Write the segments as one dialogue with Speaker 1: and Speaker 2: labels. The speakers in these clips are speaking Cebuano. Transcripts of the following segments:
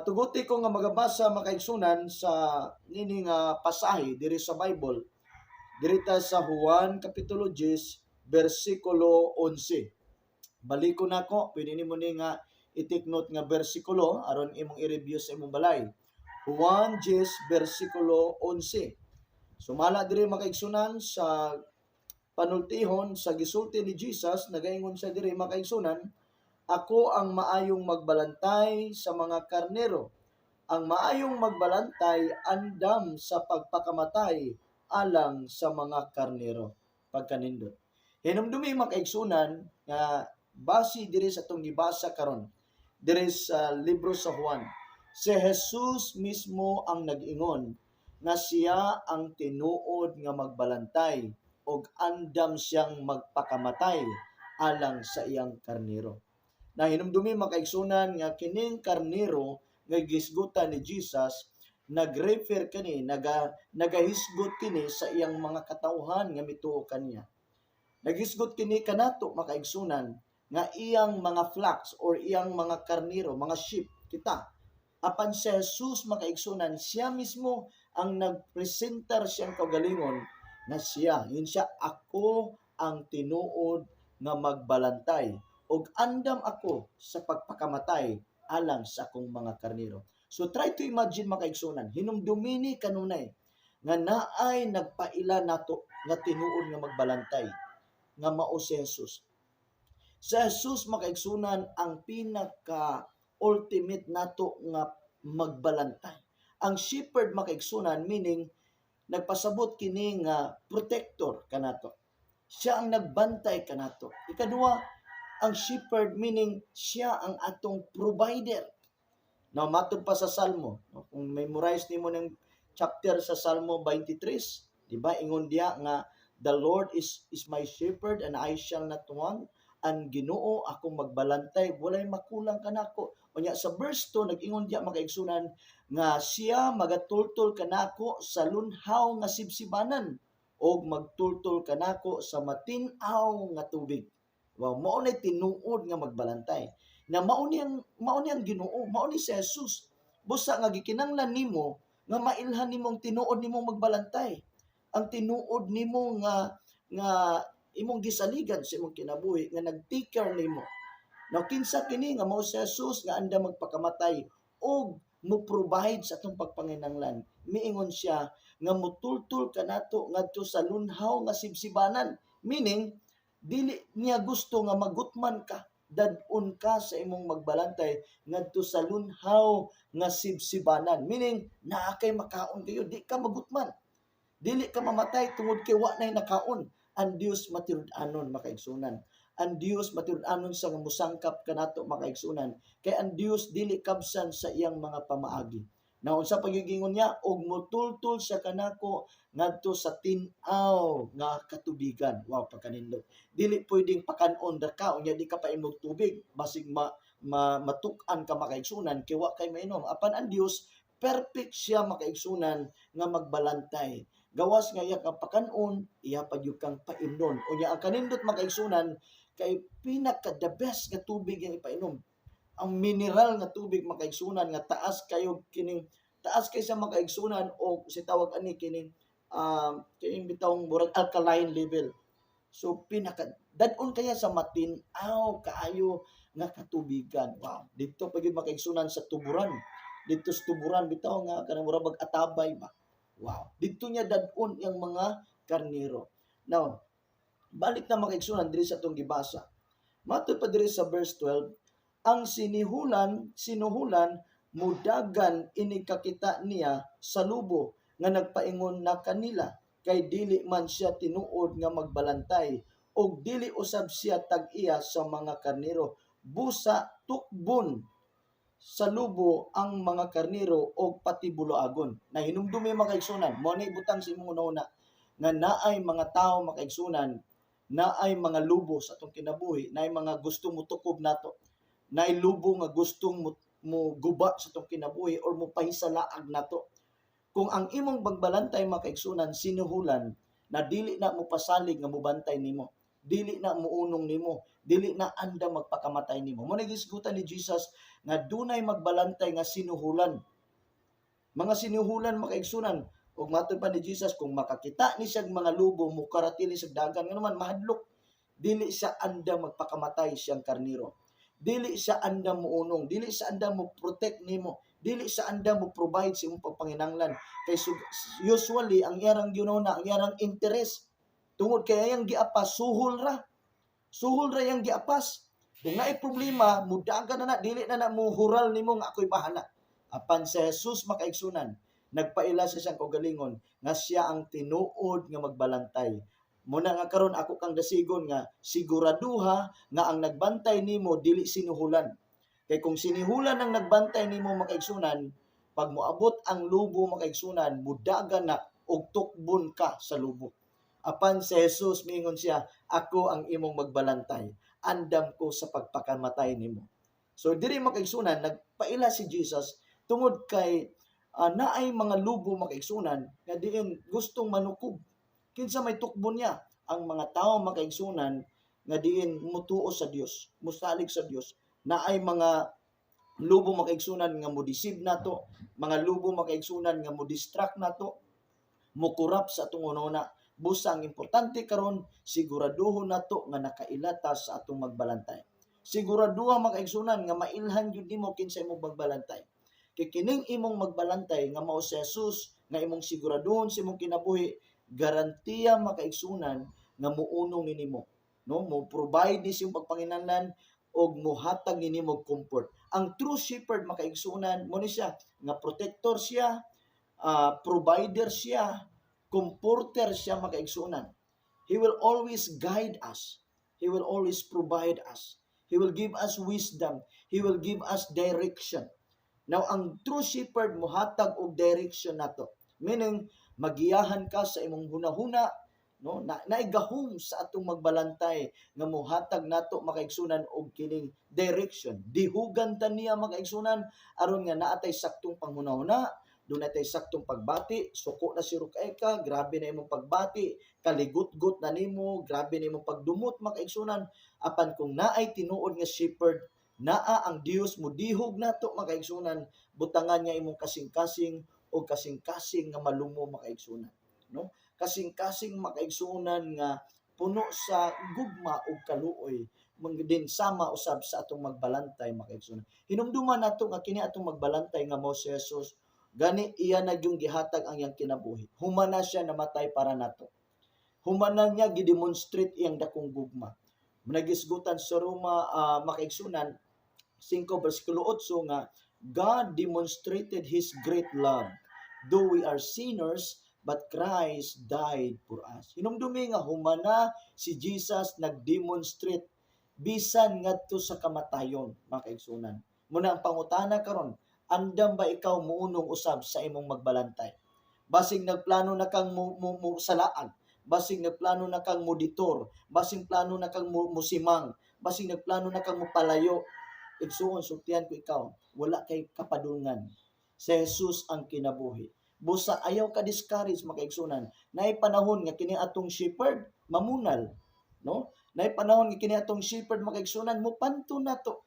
Speaker 1: Tuguti ko nga magabasa, makaigsunan, sa nini nga pasahe diri sa Bible. Diri ta sa Juan kapitulo 10 bersikulo 11. Baliko nako, pwede nimo ni nga i-take note nga bersikulo aron imong i-review sa imong balay. Juan 10 bersikulo 11. Sumala diri, makaigsunan, sa panultihon sa gisulti ni Jesus, nagaingon siya diri, makaigsunan, "Ako ang maayong magbalantay sa mga karnero. Ang maayong magbalantay andam sa pagpakamatay alang sa mga karnero." Pagkanindot. Hinumdumi, makaigsunan, nga base diri sa atong gibasa karon, diri sa libro sa Juan, si Jesus mismo ang nag-ingon nga siya ang tinuod nga magbalantay og andam siyang magpakamatay alang sa iyang karnero. Na hinumdumi, makaigsunan, nga kining karnero nga gisgutan ni Jesus, nag-refer kini, nagahisgot kini sa iyang mga katawhan nga mituo kaniya. Nagisgot kini kanato, makaigsunan, nga iyang mga flocks or iyang mga karnero, mga sheep kita. Apan si Jesus, makaigsunan, siya mismo ang nagpresentar siyang kaugalingon na siya, yun siya, "Ako ang tinuod nga magbalantay og andam ako sa pagpakamatay alang sa akong mga karnero." So try to imagine, makaigsunan, hinumdumini kanunay nga naay nagpaila nato nga tinuod nga magbalantay nga mao si Jesus. Si Jesus, makaigsunan, ang pinaka ultimate nato nga magbalantay. Ang shepherd, makaigsunan, meaning nagpasabot kini nga protector kanato. Siya ang nagbantay kanato. Ikaduha, ang shepherd meaning siya ang atong provider. Now, matod pa sa Salmo, no, kung memorize nimo ng chapter sa Salmo 23, di ba? Ingon diya nga "The Lord is my shepherd and I shall not want." Ang Ginoo akong magbalantay, walay makulang kanako. Unya sa verse 2 nag-ingon diya, makaigsunan, nga siya magatultol kanako sa lunhaw nga sibsibanan og magtultol kanako sa matin-aw nga tubig. Wow, mao na tinuod nga magbalantay. Na mao ni ang Ginoo, mao ni si Jesus. Busa nga gikinahanglan nimo nga mailhan nimong tinuod nimong magbalantay. Ang tinuod nimo nga nga imong gisaligan sa imong kinabuhi nga nag-take care nimo. Now kinsa kini nga mao si Jesus nga andam magpakamatay og mo provide sa atong pagpanginanglan? Miingon siya nga mutultul kanato ngadto sa lunhaw nga sibsibanan. Meaning dili niya gusto nga magutman ka, dad-on ka sa imong magbalantay ngadto sa lunhaw nga sibsibanan. Meaning naa kay makaon kayo, di ka magutman. Dili ka mamatay tungod kay wa nay nakaon. Ang Dios matinud-anon, makaigsunan. Ang Dios matinud-anon sa nga musangkap kanato, makaigsunan. Kay ang Dios dili kabsan sa iyang mga pamaagi. Na unsa pagigingon niya, og mutultul siya kanako ngadto sa tin-aw nga katubigan. Wow, pagkanindot. Dili pwedeng pakanon ra ka unya di ka pa imong tubig, basig ma matuk-an ka, makaigsunan, kay wa kay mainom. Apan ang Dios perfect siya, makaigsunan, nga magbalantay. Gawas nga iya kang pakanon, iya pa gyud kang paimnon. Unya ang kanindot, makaigsunan, kay pinaka the best nga tubig ang ipainom. Ang mineral nga tubig, makaigsunan, nga taas kayo kining taas kay sa, makaigsunan, o si tawag ani kining bitawng murag alkaline level. So pinaka dad-on kaya sa matin-aw kaayo nga katubigan. Wow, dito pa gyud, makaigsunan, sa tuburan. Dito sa tuburan bitaw nga kanang murag bag atabay ba. Wow. Dito niya dad-on yang mga karnero. Now, balik na, makaigsunan, diri sa atong gibasa. Matod pa diri sa verse 12, ang sinuhulan mudagan ini kakita niya sa lubo nga nagpaingon na kanila kay dili man siya tinuod nga magbalantay og dili usab siya tag-iya sa mga karnero. Busa tukbon sa lubo ang mga karnero og patibuluagon. Na hinumdumi, mga kaigsunan, mo ni butang sa imong una nga naay mga tao, makaigsunan, naay mga lubo sa atong kinabuhi, naay mga gusto mo tukob nato, naay lubo nga gustong mo guba sa atong kinabuhi or mo pahisalaag nato. Kung ang imong pagbalantay, makaigsunan, sinuhulan, na dili na mo pasalig nga mobantay nimo. Dili na muunong nimo, dili na andam magpakamatay nimo. Mao na gisgutan ni Jesus nga dunay magbalantay nga sinuhulan. Mga sinuhulan, makaigsunan, ug matod pa ni Jesus, kung makakita ni siya mga lubo, mukaratili sa dagan, ngano man mahadlok. Dili siya andam magpakamatay siyang karniro. Dili siya andam muunong, dili siya andam mo protect nimo, dili siya andam mo provide sa imong pagpanginanglan. Kay usually ang iyang ginuna, ang iyang interest tungod kay iyang giapas suhol ra. Suhol ra iyang giapas. Kung naay problema, mudagan na na, dili na na muhural nimo nga ako'y bahala. Apan sa Jesus, makaigsunan, nagpaila sa siyang kaugalingon nga siya ang tinuod nga magbalantay. Muna nga karon ako kang dasigon nga siguraduha nga ang nagbantay nimo dili sinuhulan. Kay kung sinihulan ang nagbantay nimo, makaigsunan, pag moabot ang lubo, makaigsunan, mudagan na og tukbon ka sa lubo. Apan si Jesus, miingon siya, "Ako ang imong magbalantay. Andam ko sa pagpakamatay nimo." So diri, makaigsunan, nagpaila si Jesus tungod kay naay mga lubo, makaigsunan, nga diin gustong manukob. Kinsa may tukbo niya? Ang mga tao, makaigsunan, nga diin mutuo sa Dios, musalig sa Dios. Naay mga lubo, makaigsunan, nga mo-deceive nato, mga lubo, makaigsunan, nga mo-distract nato, mo-corrupt sa atong hunahuna. Busa ang importante karon, siguraduhon nato nga nakaila ta sa atong magbalantay. Siguraduha, makaigsunan, nga mailhan gyud nimo kinsa imong magbalantay. Kay kining imong magbalantay nga mao si Jesus nga imong siguraduhon sa imong kinabuhi, garantiya, makaigsunan, nga muunong ni nimo. No, mo provide ni sa imong pagpanginahanglan og muhatag ni nimo og comfort. Ang true shepherd, makaigsunan, mo ni siya nga protector siya, provider siya, comforter siya, makaigsunan. He will always guide us. He will always provide us. He will give us wisdom. He will give us direction. Now, ang true shepherd muhatag og direction nato. Meaning, magiyahan ka sa imong hunahuna, no? Na naigahom sa atong magbalantay nga muhatag nato, makaigsunan, og kining direction. Dihugan ta niya, makaigsunan, aron nga naa tay saktong panghunahuna, duna tay saktong pagbati. Suko na si Rukay ka, grabe na imong pagbati, kaligutgot na nimo, grabe na imong pagdumot, makaigsunan. Apan kung naay tinuod nga shepherd, naa ang Dios mudihog nato, makaigsunan, butangan niya imong kasing-kasing o kasing-kasing nga malumo, makaigsunan, no? Kasing-kasing, makaigsunan, nga puno sa gugma ug kaluoy din sama usab sa atong magbalantay, makaigsunan. Hinumduman nato nga kini atong magbalantay nga mao si Jesus, gani iya na yung gihatag ang iyang kinabuhi. Human na siya namatay para nato. Human na niya gidemonstrate iyang dakong gugma. Nagisgutan sa Roma, makaigsunan, 5 versikulo 8 nga God demonstrated His great love. Though we are sinners, but Christ died for us. Hinumdumi nga humana si Jesus nag-demonstrate bisan ngadto sa kamatayon, mga kaigsunan. Muna ang pangutana karon, andam ba ikaw muunong usab sa imong magbalantay? Basig nagplano na kang mo salaan, basig nagplano na kang muditor, basig plano na kang musimang, basig nagplano na kang mupalayo. Igsuon, sultian ko ikaw, wala kay kapadulngan. Sa Jesus ang kinabuhi. Busa ayaw ka discourage, makaigsunan. Naay panahon nga kini atong shepherd mamunal, no? Naay panahon nga kini atong shepherd, makaigsunan, mupanto nato.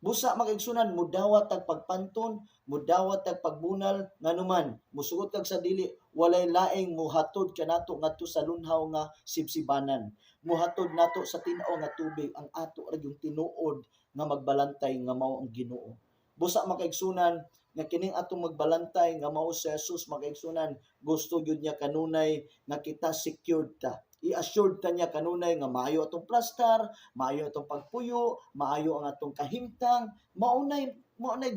Speaker 1: Busa, makaigsunan, mudawat tag pagpanton, mudawat tag pagbunal, nganuman, musugot kag sa dili, walay laing muhatod kanato ngadto sa lunhaw nga sibsibanan. Muhatod nato sa tin-aw nga tubig ang ato ra yung tinuod nga magbalantay nga mao ang Ginoo. Busa, makaigsunan, nga kining atong magbalantay nga mao si Jesus, makaigsunan, gusto gyud niya kanunay nga kita secured ta. I-assured ta niya kanunay nga maayo atong plastar, maayo atong pagpuyo, maayo ang atong kahimtang, mao nay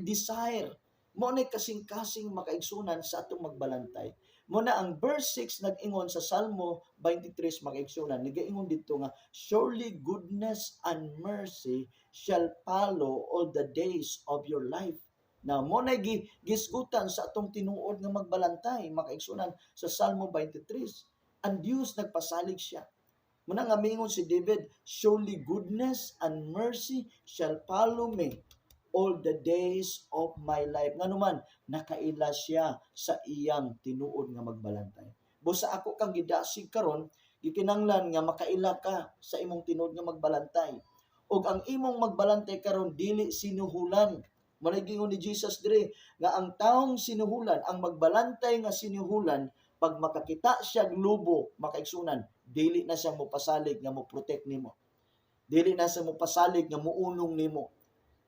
Speaker 1: desire, mao nay kasing-kasing, makaigsunan, sa atong magbalantay. Muna ang verse 6 nag-ingon sa Salmo 23, makaigsunan, nagaingon dito nga surely goodness and mercy shall follow all the days of your life. Now, mo na gisgutan sa atong tinuod nga magbalantay, makaigsunan, sa Salmo 23. Ang Dios nagpasalig siya. Muna nga mingon si David, "Surely goodness and mercy shall follow me all the days of my life." Nganuman, nakaila siya sa iyang tinuod nga magbalantay. Busa ako kang gidasig karon Gikinahanglan nga makaila ka sa imong tinuod nga magbalantay. Ug ang imong magbalantay karon dili sinuhulan. Mao giingon ni Jesus diri nga ang taong sinuhulan, ang magbalantay nga sinuhulan, pag makakita siya lobo, makaigsunan, dili na siya mopasalig nga mo protect nimo. Dili na siya mopasalig nga muunong nimo.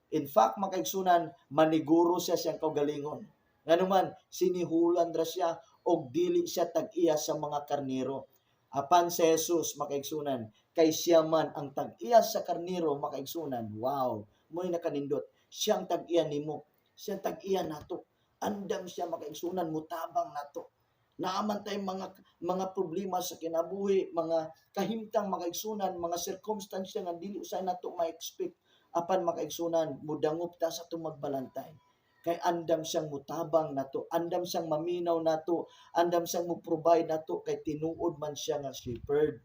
Speaker 1: In fact, makaigsunan, maniguro siya siyang kaugalingon. Nganuman, sinihulan ra siya og dili siya tag-iya sa mga karniro. Apan si Jesus, makaigsunan, kay siya man ang tag-iya sa karniro, makaigsunan. Wow, mo'y nakanindot. Siya ang tag-iya nimo. Siya ang tag-iya nato. Andam siya, makaigsunan, mutabang nato. Naa man tay mga problema sa kinabuhi, mga kahimtang, makaigsunan, mga sirkumstansya nga dili usay nato ma-expect. Apan, makaigsunan, mudangop ta sa atong magbalantay. Kay andam siyang mutabang nato, andam siyang maminaw nato, andam siyang mo-provide nato kay tinuod man siya nga shepherd.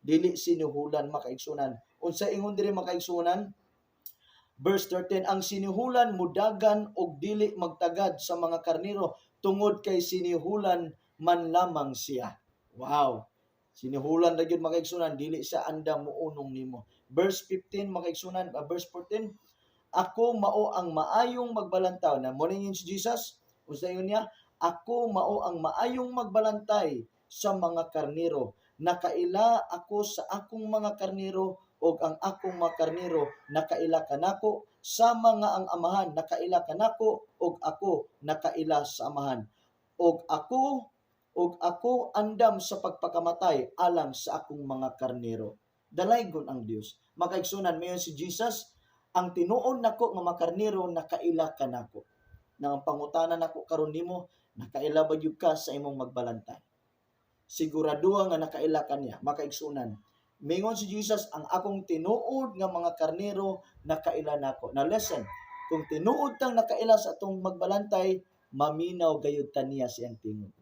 Speaker 1: Dili sinuhulan, makaigsunan. Unsa ingon diri, makaigsunan? Verse 13, ang sinuhulan mudagan og dili magtagad sa mga karniro tungod kay sinihulan man lamang siya. Wow. Sinihulan ra gyud, makaigsunan, dili siya andam muunong nimo. Verse 15, makaigsunan, verse 14, "Ako mao ang maayong magbalantaw." Na mo ni si Jesus, unsa ingon niya? "Ako mao ang maayong magbalantay sa mga karniro. Nakaila ako sa akong mga karniro ug ang akong mga karniro nakaila kanako, sama nga ang Amahan nakaila kanako ug ako nakaila sa Amahan. Ug ako andam sa pagpakamatay alang sa akong mga karniro." Dalaygon ang Dios. Makaigsunan, mayon si Jesus, "Ang tinuod nako nga mga karniro nakaila kanako." Na ang pangutana nako karon nimo, nakaila ba gyud ka sa imong magbalantay? Siguraduha nga nakaila ka niya, makaigsunan. Mingon si Jesus, "Ang akong tinuod nga mga karniro nakaila nako." Now listen, kung tinuod tang nakaila sa atong magbalantay, maminaw gayud ta niya siyang tingog.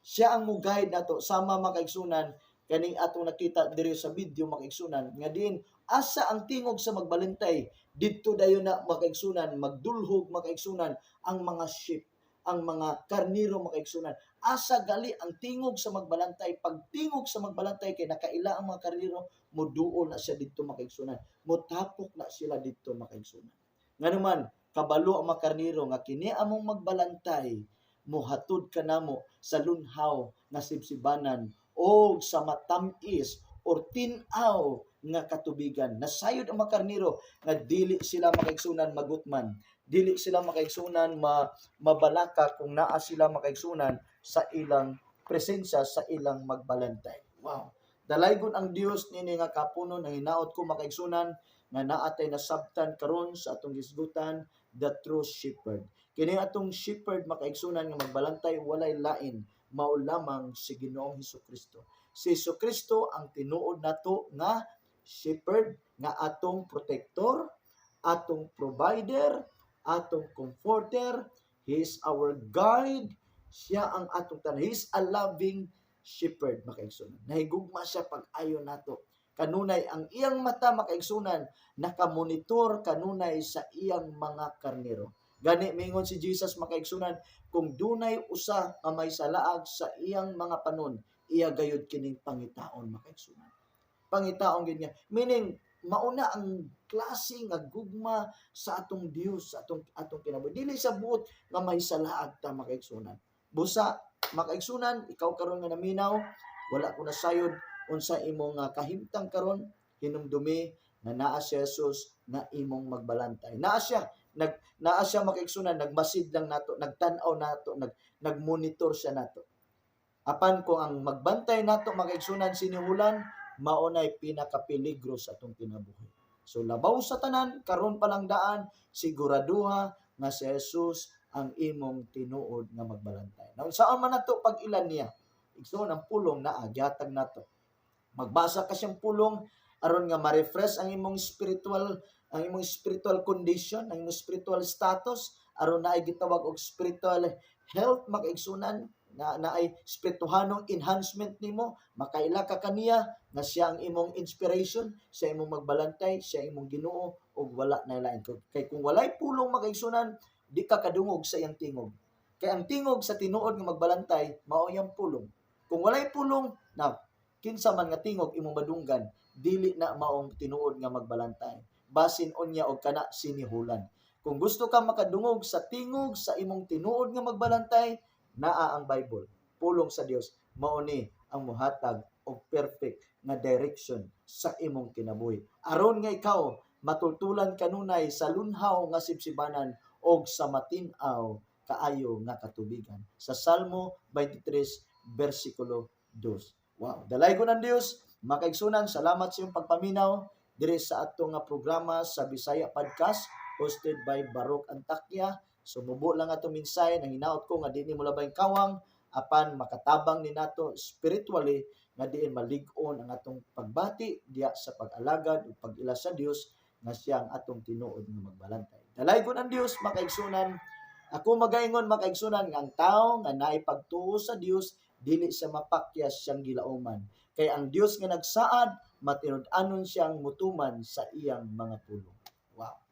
Speaker 1: Siya ang mo-guide nato, sama, makaigsunan, kaning atong nakita diri sa video, makaigsunan, nga din asa ang tingog sa magbalantay, didto dayon na, makaigsunan, magdulhog, makaigsunan, ang mga sheep, ang mga karniro, makaigsunan. Asa gali ang tingog sa magbalantay, pag tingog sa magbalantay kay nakaila ang mga karniro, moduol na siya didto, makaigsunan, motapok na sila didto, makaigsunan. Nganuman kabalo ang mga karniro nga kini among magbalantay mohatod kanamo sa lunhaw nga sibsibanan o sa matamis or tin-aw nga katubigan. Nasayod ang mga karniro nga dili sila, makaigsunan, magutman. Dili sila, makaigsunan, mabalaka kung naa sila, makaigsunan, sa ilang presensya sa ilang magbalantay. Wow. Dalaygon ang Dios nini nga kapunon. Ang hinaot ko, makaigsunan, nga naa tay nasabtan karon sa atong hisgutan, the true shepherd. Kini atong shepherd, makaigsunan, nga magbalantay, walay lain, mao lamang si Ginoong Hesus Kristo. Si Hesus Kristo ang tinuod nato nga shepherd nga atong protector, atong provider, atong comforter. He is our guide. Siya ang atong tanan. He is a loving shepherd, makaigsunan. Nahigugma siya pag-ayo nato. Kanunay ang iyang mata, makaigsunan, nakamonitor kanunay sa iyang mga karniro. Gani mingon si Jesus, makaigsunan, kung dunay usa nga may salaag sa iyang mga panon, iya gayud kining pangitaon, makaigsunan. Pangitaon gid niya. Meaning mauna ang klase nga gugma sa atong Dios sa atong kinabuhi. Dili sa buot nga may salaag ta, makaigsunan. Busa, makaigsunan, ikaw karon nga naminaw, wala ko nasayod unsa imong kahimtang karon, hinumdumi nga naa si Jesus nga imong magbalantay. Naa siya, naa siya, makaigsunan, nagmasid lang nato, nagtan-aw nato, nagmonitor siya nato. Apan kung ang magbantay nato, makaigsunan, sinihulan, mao nay pinakapeligro sa atong kinabuhi. So labaw sa tanan, karon pa lang daan, siguraduha nga si Jesus ang imong tinuod nga magbalantay. Na unsaon man nato pag-ilan niya? Igsoon, ang pulong naa gihatag nato. Magbasa ka siyang pulong aron nga ma-refresh ang imong spiritual condition, ang imong spiritual status, aron naay gitawag og spiritual health, makaigsunan, na naay spirituhanong enhancement nimo, makaila ka kaniya nga siya ang imong inspiration, siya imong magbalantay, siya imong Ginoo ug wala na lain. Kay kung walay pulong, makaigsunan, di ka kadungog sa iyang tingog. Kay ang tingog sa tinuod nga magbalantay mao iyang pulong. Kung walay pulong na Kinsa man nga tingog imong madunggan, dili na maong tinuod nga magbalantay. Basin unya og kana sinihulan. Kung gusto ka makadungog sa tingog sa imong tinuod nga magbalantay, naa ang Bible. Pulong sa Dios, mao ni ang muhatag og perfect nga direction sa imong kinabuhi. Aron nga ikaw matultulan kanunay sa lunhaw nga sibsibanan og sa matin-aw kaayo nga katubigan. Sa Salmo 23 versikulo 2. Wow, dalaygon ang Dios, mga kaigsunan, salamat sa iyong pagpaminaw diri sa ato nga programa sa Bisaya Podcast hosted by Barok Antakya. Sumubo lang ato mensahe, nang hinaot ko nga di ni mo labay kawang apan makatabang ni nato spiritually nga diin malig-on ang atong pagbati diya sa pag-alagad ug pag-ila sa Dios nga siya ang atong tinuod nga magbalantay. Dalaygon ang Dios, mga kaigsunan. Ako magaingon, mga kaigsunan, nga ang tao nga naay pagtuo sa Dios, dili sa mapakyas siyang gilauman. Kay ang Dios nga nagsaad, matinud-anon siyang mutuman sa iyang mga pulong. Wow.